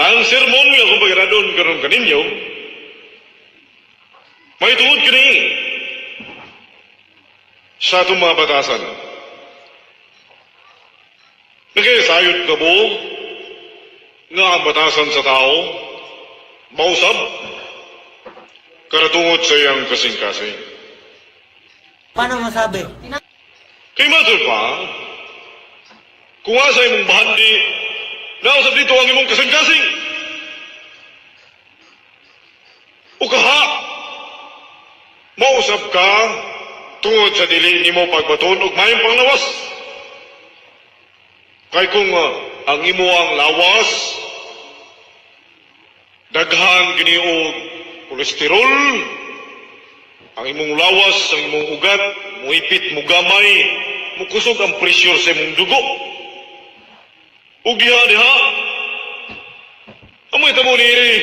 Ang sermon nga kung pagradon karon kaninyo, may tungod kini sa atong mga batasan. Nagkasayod ka mo nga ang batasan sa tao mausab karatungod sa iyang kasing-kasing. Paano masabi? Kay matul pa, kung asa imong bahandi, nausab dito ang imong kasing-kasing. O kaha, mausab ka tungod sa dili nimo pagbaton og mayong panglawas. Kay kung ang imo ang lawas, daghan kini og kolesterol, ang imong lawas, ang imong ugat, muipit, mugamay, mukusog ang pressure sa imong dugo. Ug diha diha, amoy tamo niri,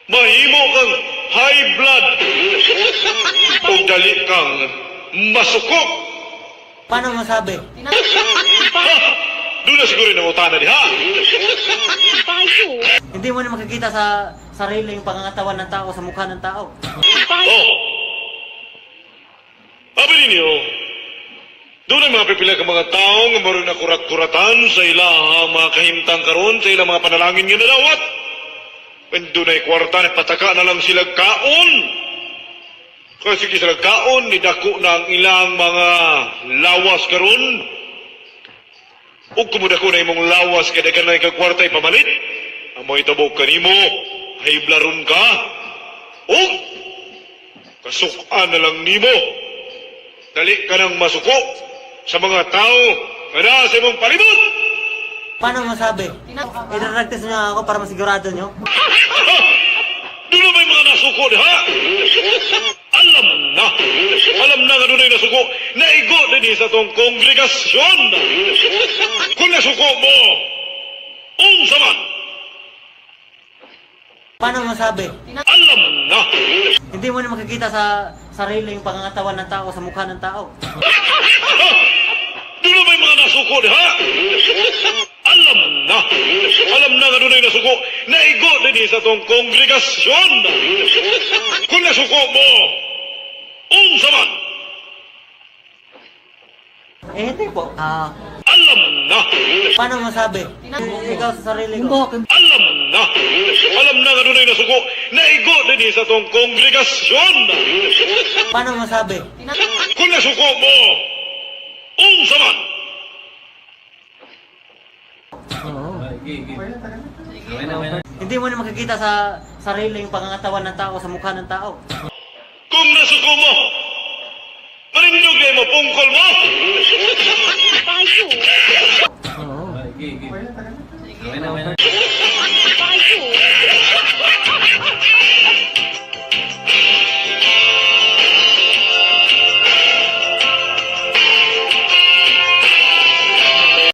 mahimo kang high blood, ug dali kang masuko. Paano masabi? Ha! Doon na siguro ng utana diha. Hindi mo na makikita sa sariling pangangatawan ng tao, sa mukha ng tao. Oh! Abi ninyo, doon ay mga pipila ka mga tao nga maroon na kurat-kuratan sa ilang mga kahimtang karon, sa ilang mga panalangin nga nadawat. And doon ay kwarta, napataka na lang sila kaon. Kasi sila kaon, nidako na ang ilang mga lawas karon. Ug kumudako na imong lawas, kada ka na ikagkwarta ipamalit. Amoy tabok kanimo, haiblaron ka. Ug kasukan na lang nimo. Dali ka nang masuko sa mga tao nga naa sa imong palibot. Paano masabi? I-drug test nyo ako para masigurado nyo. Ha! Doon na may mga nasuko diha. Alam na. Alam na nga doon ay nasuko. Naigo din sa tong kongregasyon. Kung nasuko mo, unsa man. Paano masabi? Alam na. Hindi mo na makikita sa sariling pangangatawan ng tao, sa mukha ng tao. Ha! Doon na may mga nasuko diha. Alam na. Alam na nga doon ay nasuko. Naigo din sa tong kongregasyon. Kung nasuko mo, unsa man. Eh, hindi po. Alam na. Paano masabi? Ikaw sa sarili ko. Alam na. Alam na nga doon ay nasuko. Naigo din sa tong kongregasyon. Paano masabi? Kung nasuko mo, unsa man. Hindi mo na makikita sa sariling pangangatawan ng tao, sa mukha ng tao. Kung nasuko mo, manindog na mo, pungkol mo.